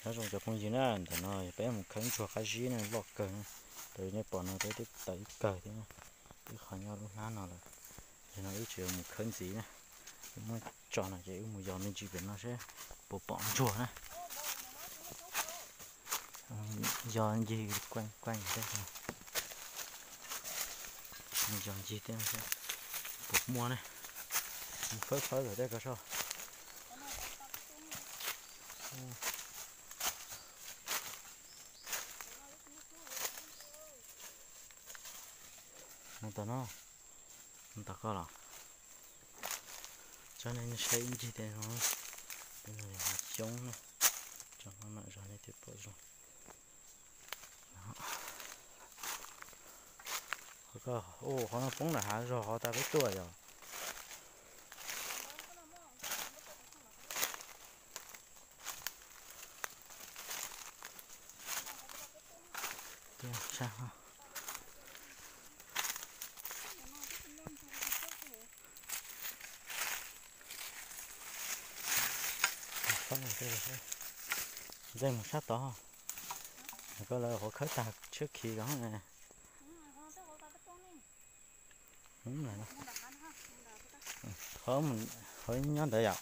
Nyob zoo cov phooj ywg na, ntawm no peb mus khawb ntsuag qab zib na, loj kawg na. Raws li nej pom no peb twb tawm ib kawg thiab na, ib qho nyob lub hlab no lawm. Yog no wb tseem mus khawb ntxiv na, muab tso no ces wb mus yos me ntsis pem no seb puas pom ntsuag na. Yos ncig quaj quaj tej no, yos ncig tej no seb puas muaj ne. Mus khawb khawb lawm tej ko soj. Mus tom no, mus tom koj los. Tso nej saib ib ncig tej no, tej no yog hav xyoob na, tso no mam zog nej thiaj pom zoo. Qhov no poob nram hav zog qhov tas peb tuaj yom. Ntxeej mus sab tod, koj lawv qhuav khawb tag tshiab khiv ko ne. Qhov nyob ntawd yom.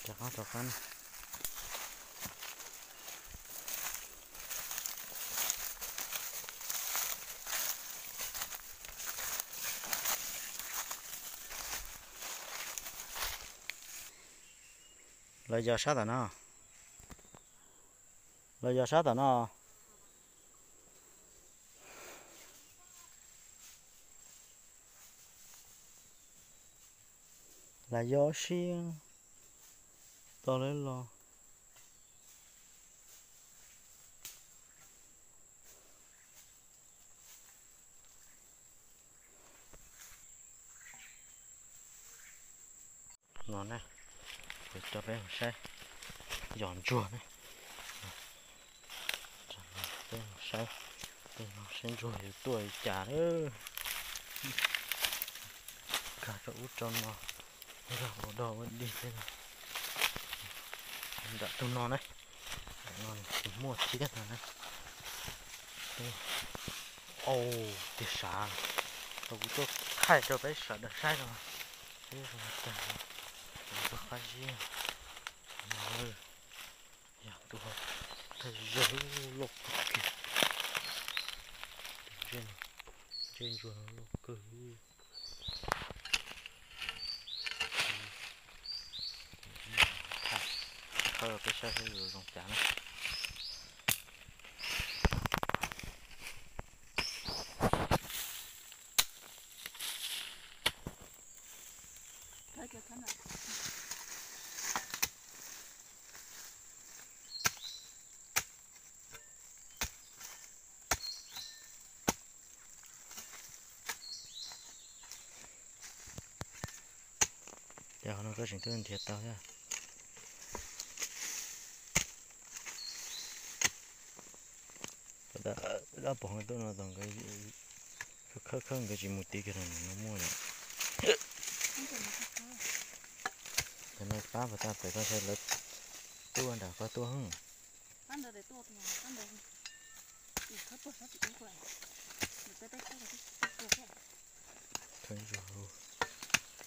Rov qab rov qab. Lawv yos sab tom no. Lawv yos sab tom no. Lam yos sib tau lawv los. No ne, kuv coj peb mus saib yos ntsuag ne. Peb mus saib, peb mus saib ntsuag yuav tuaj li cas lawm. Nkag rau ub rau no, nkag ua dog ua dig thiab no. Nram tus no ne, nram no tsis muaj thiab no ne. Au, tiag sav, tau kuv tuaj thaij rau peb sawv daws saib no. Peb zoo tag, tus qab zib no, yog tus thaj zog loj kawg kiag. Ntsej ntsuag no loj kawg. Khawb peb saib seb yuav zoo cas na. Ces qhov no koj tseem tuaj nrhiav tau thiab. Dab pog tuaj no tau nkawd khawb khawb nkawd tsis mus tiv kiag rau nws no muaj yom. Cov no pab puas tau pem koj saib lawv tuaj nram koj tuaj. Khawb ntsuag,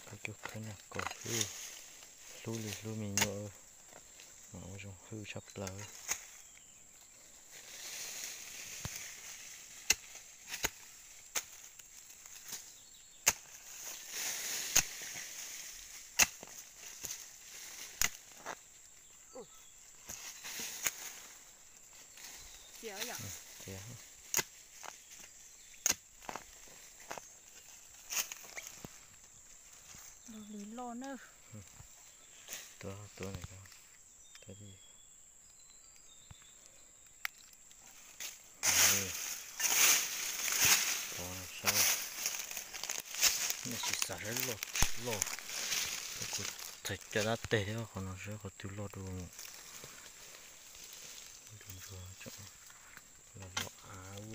khawb cub khawb nag kos xwb, hlub li hlub me nyuam, mas ua zoo hwj tshaj plaws. Tias loj li loj na. Tuav, tuav, tuav li. Saib, nej sim xav saib loj tsis loj, kuv txhais cov dab tes thiab qhov no saib qhov twg loj dua. Los los av.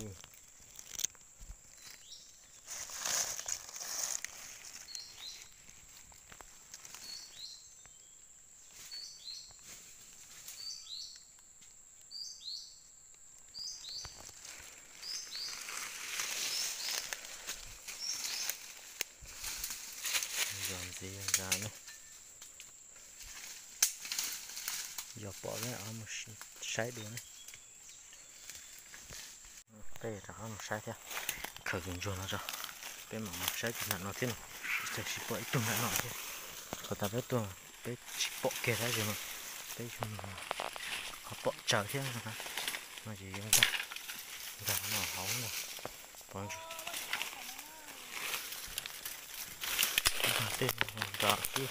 Yog pom ne, mus saib dua ne. Peb rov qab mus saib thiab, khaws tus ntsuag no tso, peb mam mus saib tus nram no thiab no, tsis pom ib tug nram no thiab. Qhov tas peb tuaj peb tsis pom kiag dab tsi no, peb ho pom tsawv thiab no. No ces yuav nkag, nkag no hauv no, pov ntsuag. Nkag tej no nkag xwb,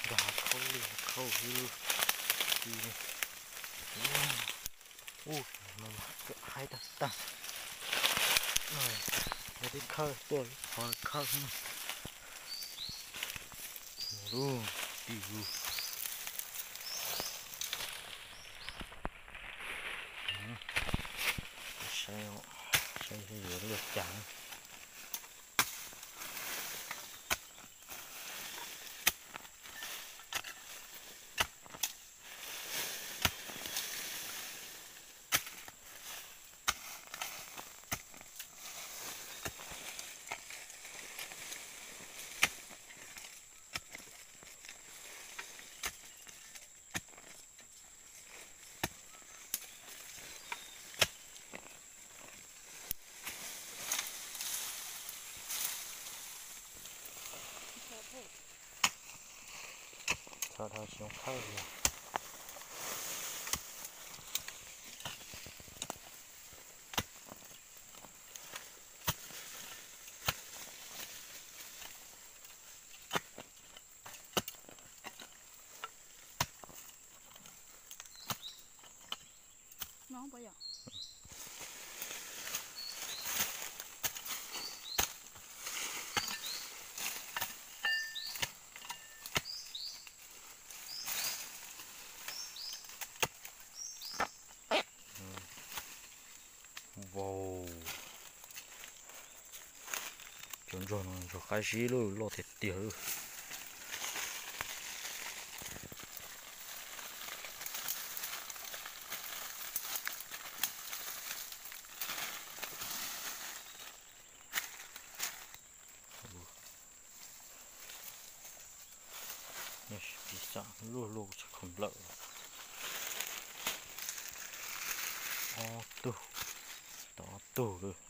nkag khaub li khaub xwb. Ub, no mas haib tag tag. Yog tib khawb tuaj ib qho khawb xwb. Lub tim lub. Saib, saib yuav luaj cas. Txhob dhau tsis zoo khawb li. Wow. Cov ntsuag no ntsuag qab zib loj, loj tiag tiag li. Piv xam luaj luaj tsis khoom nplawm. Ob tug, tau ob tug lawm.